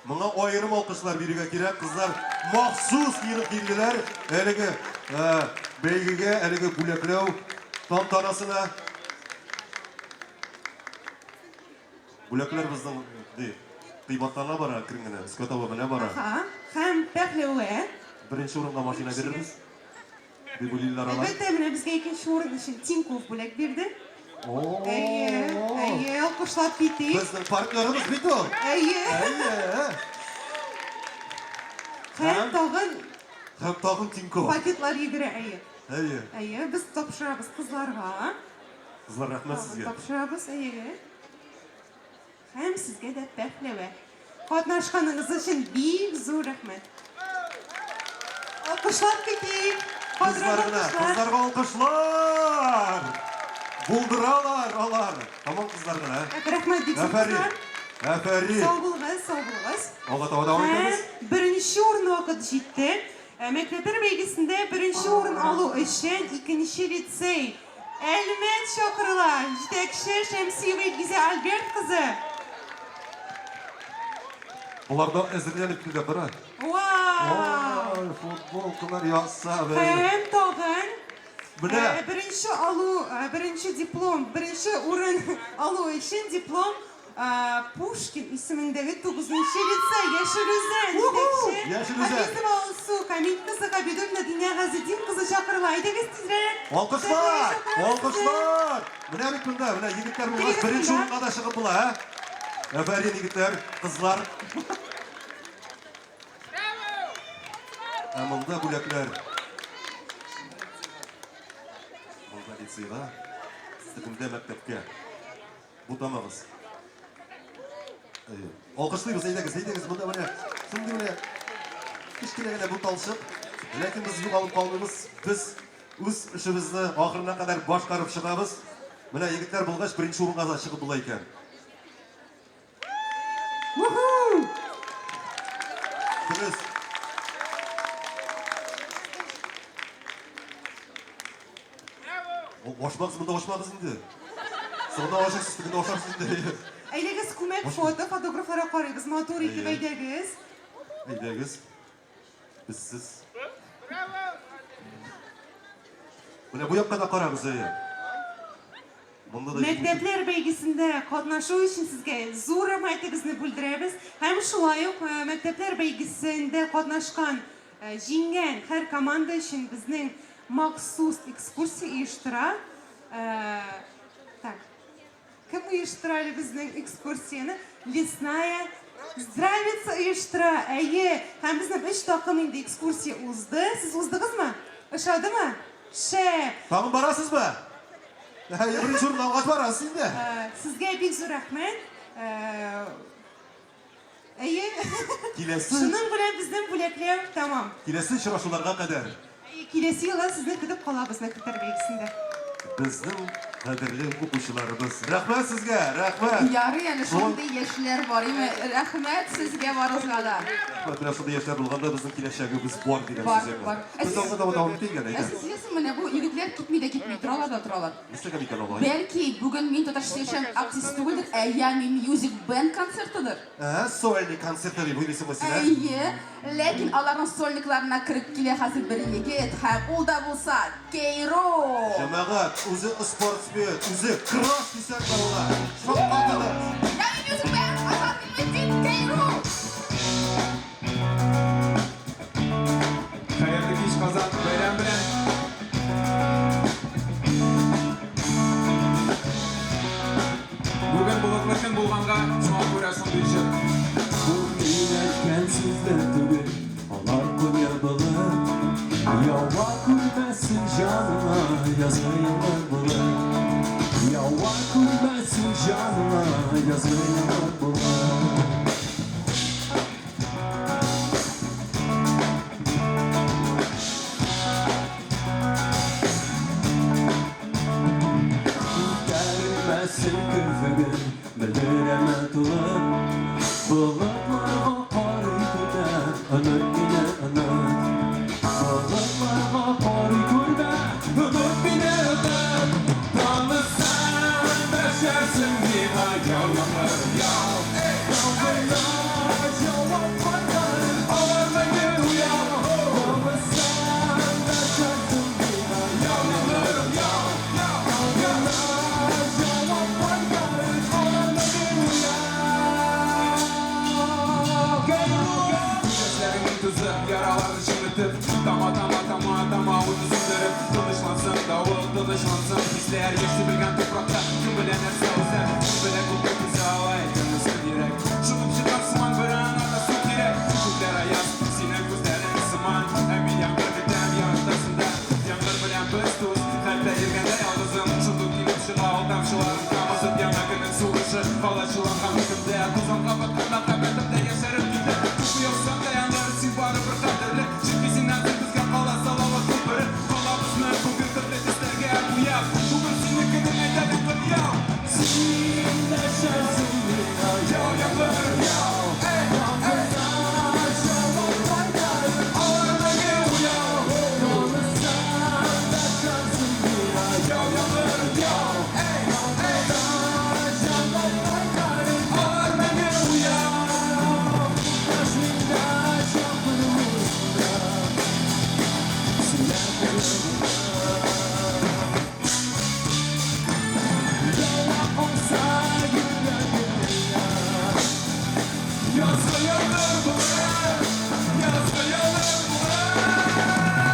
Speaker 2: моңа аерым алкышлар бирергә кирәк. Кызлар махсус киенеп килделәр әлеге бәйгегә, әлеге бүләкләү тантанасына. Бүләкләр безнең ди, кыйбатлана бара әкрен генә, өскә таба менә бара.
Speaker 7: Аха, һәм пәхләвә.
Speaker 2: Беренче урынга машина бирербез. Дип уйлыйлар алар.
Speaker 7: Әлбәттә, менә безгә икенче урын өчен Тинькофф бүләк бирде. Әйе, әйе, алкышлап китик.
Speaker 2: Безнең партнерыбыз бит ул.
Speaker 7: Әйе.
Speaker 2: Әйе.
Speaker 7: Һәм тагын
Speaker 2: Һәм тагын Тинькофф.
Speaker 7: Пакетлар йөгерә, әйе.
Speaker 2: Әйе.
Speaker 7: Әйе, без тапшырабыз кызларга.
Speaker 2: Кызлар, рәхмәт сезгә.
Speaker 7: Тапшырабыз, әйе. Һәм сезгә дә пәхләвә. Катнашканыгыз өчен бик зур рәхмәт. Алкышлап китик.
Speaker 2: Кызлар гына, кызларга алкышлар! Булдыралар алар. Һаман кызлар гына.
Speaker 7: Рәхмәт бик зур кызлар.
Speaker 2: Афәрин.
Speaker 7: Сау булыгыз, сау булыгыз.
Speaker 2: Алга таба дәвам итәбез.
Speaker 7: Һәм беренче урын вакыт җитте. Мәктәпләр бәйгесендә беренче урын алу өчен икенче лицей Әлмәт чакырыла. Җитәкче Шәмсиева Илгизә Альберт кызы.
Speaker 2: Болар да әзерләнеп килде, кара.
Speaker 7: Вау!
Speaker 2: Ой, футболкалар ясап.
Speaker 7: Һәм тагын
Speaker 2: Менә.
Speaker 7: Беренче алу, беренче диплом, беренче урын алу өчен диплом Пушкин исемендәге тугызынчы лицей, Яшел Үзән, җитәкче
Speaker 2: Яшел Үзән.
Speaker 7: Хафизова Алсу Камил кызы, Габидуллина Динә Газетдин кызы чакырыла. Әйдәгез тизрәк.
Speaker 2: Алкышлар!
Speaker 7: Сәхнәгә чакырабыз сезне.
Speaker 2: Алкышлар! Менә бит монда, менә егетләр булгач,
Speaker 7: Килегез
Speaker 2: беренче
Speaker 7: монда.
Speaker 2: урынга да чыгып була, ә? Афәрин, егетләр, кызлар. Ә монда бүләкләр. Монда лицейга, тегендә мәктәпкә. Бутамагыз. Әйе. Алкышлыйбыз, әйдәгез, әйдәгез, монда менә шундый менә кечкенә генә буталчык. Ләкин без югалып калмыйбыз. Без үз эшебезне ахырына кадәр башкарып чыгабыз. Менә егетләр булгач, беренче урынга да чыгып була икән.
Speaker 7: Уху!
Speaker 2: Дөрес. Ашмагыз, монда ашмагыз инде. Соңында ашарсыз, тегендә ашарсыз инде.
Speaker 7: Әйдәгез, күмәк фото, фотографларга карыйбыз. Матур итеп әйдәгез.
Speaker 2: Әйдәгез. Без сез. Менә бу якка да карагыз, әйе. Монда да
Speaker 7: Мәктәпләр бәйгесендә катнашу өчен сезгә зур рәхмәтебезне белдерәбез. Һәм шулай ук э, мәктәпләр бәйгесендә катнашкан, э, җиңгән һәр команда өчен безнең махсус экскурсия оештыра. Э, так. Кем оештыра әле безнең экскурсияне? Лесная здравица оештыра. Әйе, һәм безнең өч такым инде экскурсия узды. Сез уздыгызмы? Ошадымы? Шәп!
Speaker 2: Тагын барасызмы? Әйе, беренче урын алгач барасыз инде.
Speaker 7: Э, сезгә бик зур рәхмәт. Э, әйе.
Speaker 2: Киләсе
Speaker 7: Шуның белән безнең бүләкләү тәмам.
Speaker 2: Киләсе очрашуларга кадәр.
Speaker 7: Әйе, киләсе елда сезне көтеп калабыз мәктәпләр бәйгесендә.
Speaker 2: Безнең. Кадерле укучыларыбыз, рәхмәт сезгә, рәхмәт!
Speaker 3: Ярый әле шундый яшьләр бар, име? Рәхмәт сезгә барыгызга да.
Speaker 2: Рәхмәт, менә шундый яшьләр булганда безнең киләчәгебез бар дигән
Speaker 3: Бар,
Speaker 2: сүз.
Speaker 3: бар.
Speaker 2: Без алга таба дәвам итик әле,
Speaker 3: Ә
Speaker 2: әйдә.
Speaker 3: сез беләсезме, менә бу егетләр китми дә китми, торалар да торалар.
Speaker 2: Нишләгән икән алай?
Speaker 3: Бәлки, бүген Мин татарча сөйләшәм акциясе түгелдер, ә Yummy Music Band концертыдыр?
Speaker 2: Ә, сольный концерты дип уйлыйсыңмы син, ә?
Speaker 3: Әйе, ләкин аларның сольникларына кереп килә хәзер бер егет, һәм ул да булса Кейро!
Speaker 2: Җәмәгать, үзе спортсмен, үзе краш дисәң дә була. Шаккатыгыз!
Speaker 3: Yummy Music Band, Азат Гыйльметдин, Кейро!
Speaker 6: Хәерле кич, Казан, бәйрәм белән! Бүген болытлы көн булганга, шуңа күрә шундый җыр.
Speaker 8: Бу мин әйткән сүзләр түгел, алар куе болыт. Ява күрмәсен җаныңа, язгы яңгыр булып. Ява күрмәсен җаныңа, язгы яңгыр булып. Күтәрелмәсен керфеген, белдерәме тулып. Болытларга карый күрмә, оныт мине, оныт. Болытларга карый күрмә, оныт мине, оныт.
Speaker 6: Танысаң, дәшәрсең миңа, яу, яңгыр, яу.
Speaker 8: Яңгырда җавап кайтарыр,
Speaker 6: Алар мәңге уяу.
Speaker 8: Танысаң, дәшәрсең миңа,
Speaker 6: Яу, яңгыр, яу, яу, яу.
Speaker 8: җавап кайтарыр,
Speaker 6: Алар мәңге уяу. Күзләреңнең тузы яраларны чеметеп, Тама, тама, тама, тама утны сүндереп, Тынычлансын давыл, тынычлансын хисләр. Яши белгән туфракта кем белә нәрсә үсә, Кем белә күпме түзә ала икән мескен йөрәк. Шытып чыккан сыман бер ана су кирәк. Күкләр аяз, синең күзләрең сыман. Ә мин яңгыр көтәм яртысында. Яңгыр белән без дус, хәтта йөргәндә ялгызым. Шундук килеп чыга ул тамчыларын тамызып, Яңа көннең сулышы калачыланган битемдә. Тузанга баткан мәхәббәтем дә яшәреп китә. Күпме яусаң да яңгыр, син барыбер кадерле. Чөнки синнән соң безгә кала салават күпере. Калабызны бүген төрле төсләргә буяп. Бүген синең көнең, әйдә яңгыр яу.
Speaker 8: Син дәшәрсең миңа,
Speaker 6: Яу, яңгыр, яу. Эй, эй.
Speaker 8: җавап кайтарыр,
Speaker 6: Алар мәңге уяу.
Speaker 8: Танысаң, дәшәрсең миңа,
Speaker 6: Яу, яңгыр, яу. Эй, эй.
Speaker 8: җавап кайтарыр,
Speaker 6: Алар мәңге уяу.
Speaker 8: Яшьлектә чакырмыйсың Сөйләп Ява калса йөрәгемә
Speaker 6: Язгы яңгыр булыр, язгы яңгыр булыр.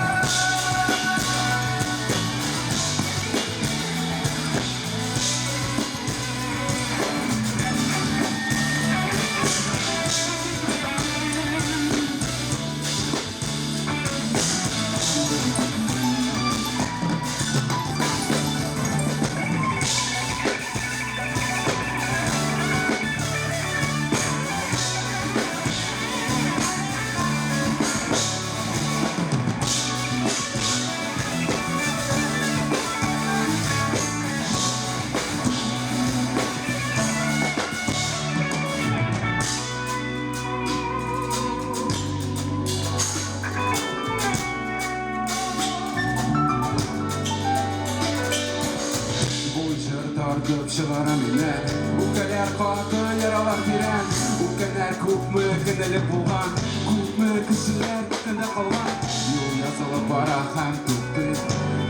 Speaker 6: Бу җыр тартып чыгара мине. Үпкәләр каты, яралар тирән. Үткәннәр күпме көн элек булган, Күпме кешеләр көндә калган. Юл язылып бара һәм туктый,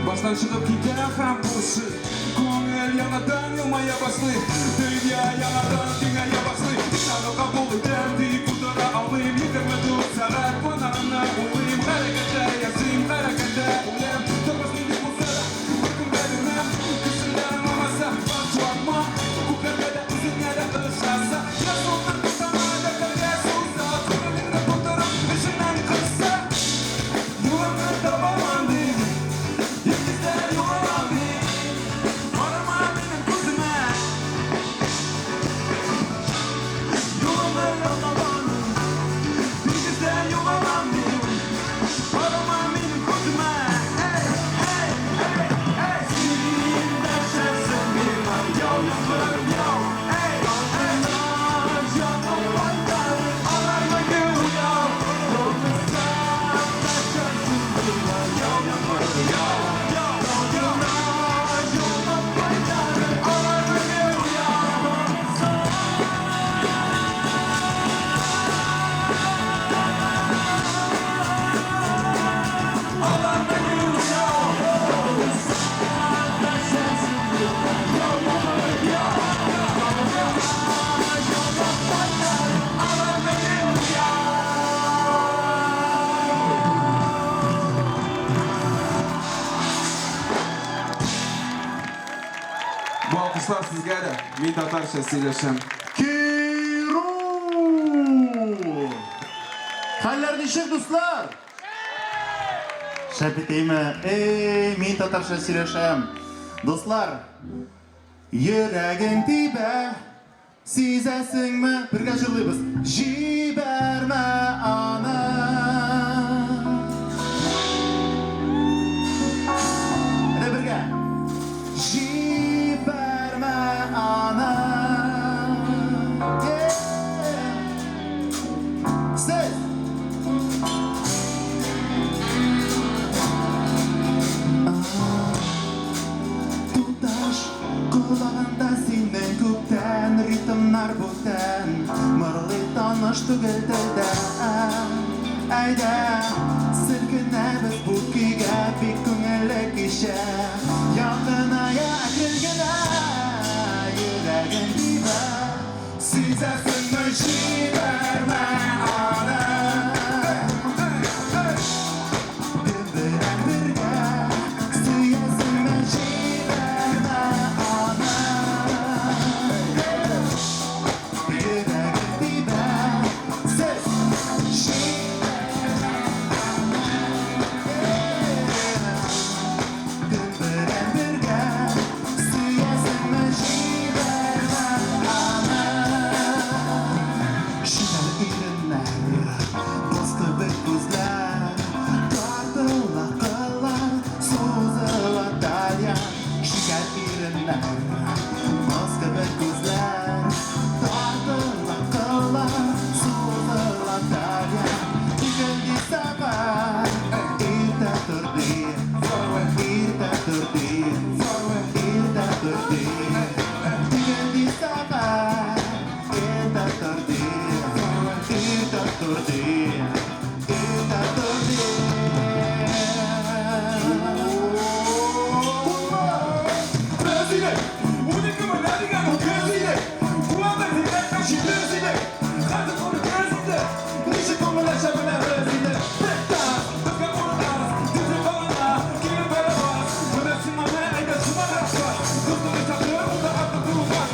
Speaker 6: Баштан чыгып китә һәм бушый. Күңел яңадан елмая башлый, Дөнья яңадан киңәя башлый. Инанып кабул итәм, тик булдыра алмыйм. 24 сәгать планнарымны уйлыйм. Хәрәкәттә яшим, хәрәкәттә үләм. Тормыш нинди булса да, беркемгә бирмәм. Кешеләр аңламаса, баш ватма. Күпләргә дә, үзеңә дә ышанса. Язылдыр тотама дәфтәргә суза. Күңелеңне тутырып, эчеңнән кысса. Юлыңны табаман дип, Йолдызлар югалам дип. Карама минем күземә. Татарча сөйләшәм.
Speaker 1: Киру! Хәлләр ничек, дуслар? Шәп итәйме? Эй, мин татарча сөйләшәм. Дуслар, йөрәгең тибә, сизәсеңме? Бергә җырлыйбыз. Җибәрмә аны. Әйдә бергә. Җибәрмә аны. Сез! Туташ, колагында синең күптән ритмнар бүтән, мырлый таныш түгел телдә. Әйдә, селкенәбез бу көйгә, бик күңелле кичә. Якыная әкрен генә, йөрәгем тибә.
Speaker 6: Сизәсеңме, җибәрмә аны.
Speaker 1: Кем белән бергә сөясеңме, җибәрмә аны. Йөрәгем тибә, сез җибәрмә аны. Кем белән бергә сөясеңме, җибәрмә аны. Чибәр иреннәр, боз кебек күзләр, тартыла кыллар, сузыла талия. Шикәр иреннәр, боз кебек күзләр, тартыла кыллар, сузыла талия. Икенче сәгать, иртә торды, иртә торды, иртә торды. Икенче сәгать, иртә торды, иртә торды, иртә торды.
Speaker 6: Бразилия! 12 мең дигән ул Бразилия! Куанда зирәктән Бразилия! Хәзер аны Бразилия! Ничек күңел менә Бразилия! Брейк-данс, безгә урын аз, диджей калана, килеп бәрә бас. Менә сиңа мә, әйдә шуңа баш. Кызны чакыр, монда артык булмас.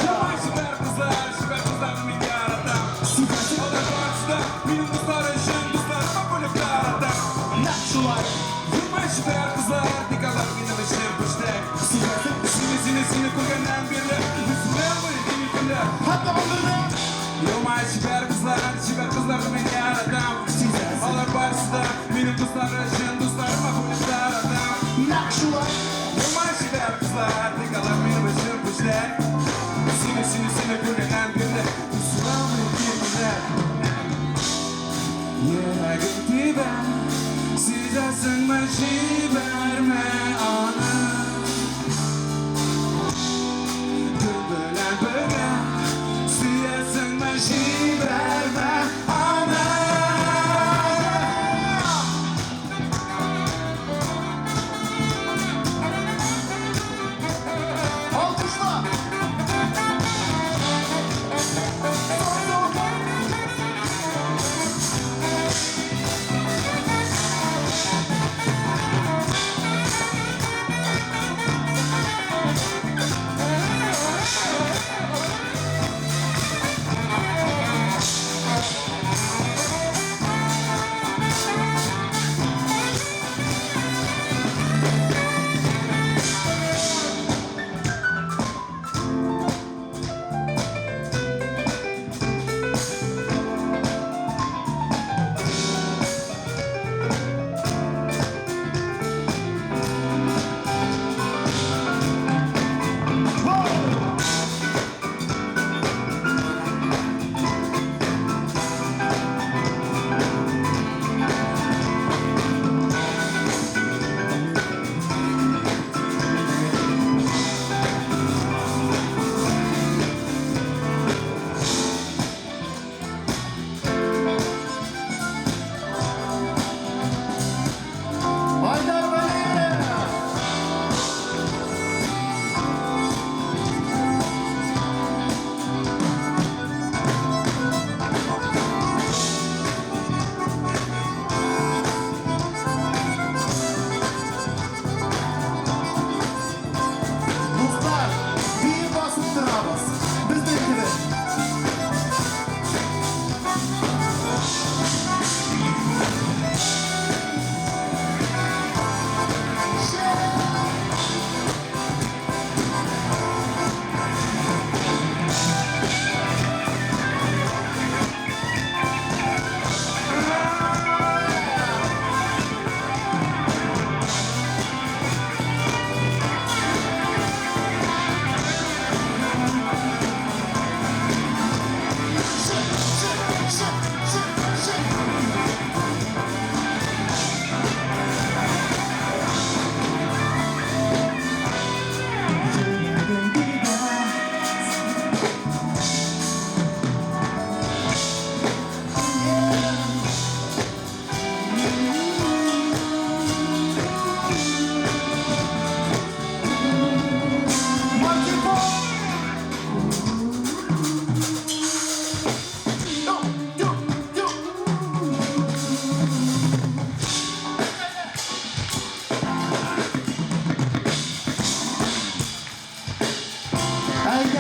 Speaker 6: Яман чибәр кызлар, чибәр кызларны мин яратам. Алар барысы да минем дуслар өчен, дусларыма бүлеп таратам.
Speaker 1: Нәкъ шулай.
Speaker 6: Юрмай чибәр кызлар, тик алар минем өчен пүчтәк.
Speaker 1: Сизәсең?
Speaker 6: Сине, сине, сине күргәннән бирле Үсмәлме килә.
Speaker 1: Хәтта ундырда.
Speaker 6: Елмай чибәр кызлар, чибәр кызларны мин яратам.
Speaker 1: Сизәсең?
Speaker 6: Алар барысы да минем дуслар өчен, дусларыма бүлеп таратам.
Speaker 1: Нәкъ шулай.
Speaker 6: Елмай чибәр кызлар, тик алар минем өчен пүчтәк. Сине, сине, сине күргәннән бирле Үсмәлме килә. Йөрәгем тибә, сизәсеңме, җибәрмә аны. Кем белән бергә сөясеңме, җибәрмә аны.
Speaker 1: Алкышла.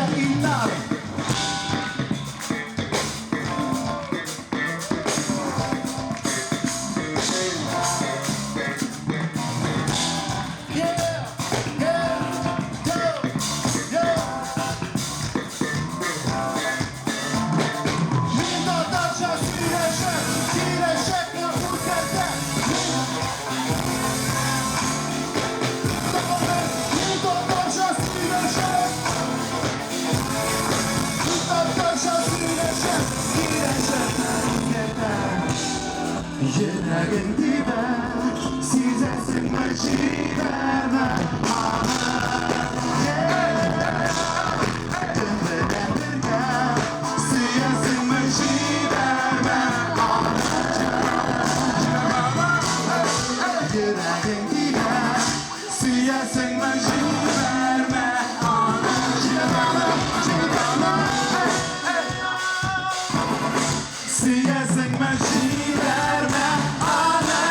Speaker 1: Сөйләшә Илнар. Мин татарча сөйләшәм, киләчәк үркәдә. Мин татарча сөйләшәм. Мин татарча сөйләшәм, киләчәк үркәдә. Йөрәгем тибә, сизәсеңме, җибәрмә аны. Кем белән бергә, сөясеңме, җибәрмә аны. Йөрәгем тибә, сөясеңме, җибәрмә аны. Җибәрмә, җибәрмә. Сөясеңме, җибәрмә аны.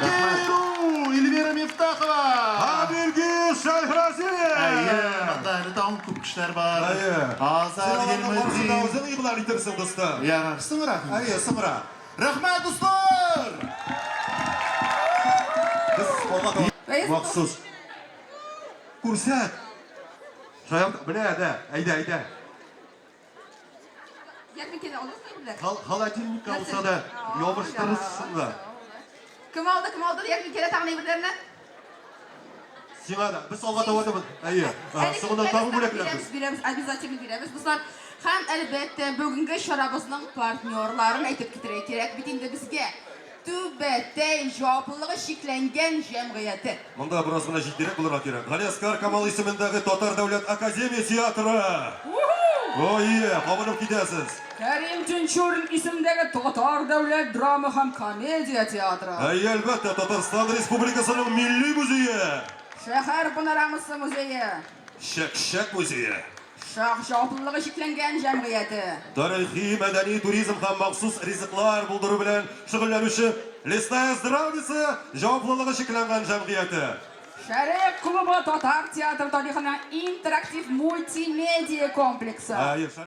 Speaker 1: Рәхмәт. Эльвира Мифтахова.
Speaker 2: Абилгиз Шәйхразиев!
Speaker 1: Әйе, монда әле тагын күп кешеләр бар.
Speaker 2: Әйе.
Speaker 1: Азат Гыйльметдин.
Speaker 2: Үзең игълан итерсең, дустым.
Speaker 1: Ярар, соңрак.
Speaker 2: Әйе, соңрак.
Speaker 1: Рәхмәт, дуслар!
Speaker 2: Без алга таба махсус. Күрсәт. Шаян, менә дә, әйдә, әйдә.
Speaker 3: Ярминкәдә алдыгызмы инде?
Speaker 2: Холодильникка булса да ябыштырырсың да.
Speaker 3: Кем алды, кем алды ярминкәдә тагын әйберләрне?
Speaker 2: Сиңа да. Без алга таба да әйе. Соңыннан тагын бүләкләрбез.
Speaker 3: Бирәбез, бирәбез, обязательно бирәбез, дуслар. Һәм әлбәттә, бүгенге чарабызның партнерларын әйтеп китәргә кирәк бит инде безгә. Түбәтәй җаваплылыгы чикләнгән җәмгыяте.
Speaker 2: Монда бераз гына җитдирәк булырга кирәк. Галиәсгар Камал исемендәге Татар дәүләт академия театры. Ой, кабынып китәсез.
Speaker 3: Кәрим Тинчурин исемендәге Татар дәүләт драма һәм комедия театры.
Speaker 2: Әйе, әлбәттә, Татарстан Республикасының Милли музее.
Speaker 3: Шәһәр панорамасы музее.
Speaker 2: Чәк-чәк музее.
Speaker 3: Шах җаваплылыгы чикләнгән җәмгыяте.
Speaker 2: Тарихи, мәдәни туризм һәм махсус ризыклар булдыру белән шөгыльләнүче Лесная здравница җаваплылыгы чикләнгән җәмгыяте.
Speaker 3: Шәрык клубы татар театры тарихының интерактив мультимедиа комплексы.
Speaker 2: Әйе.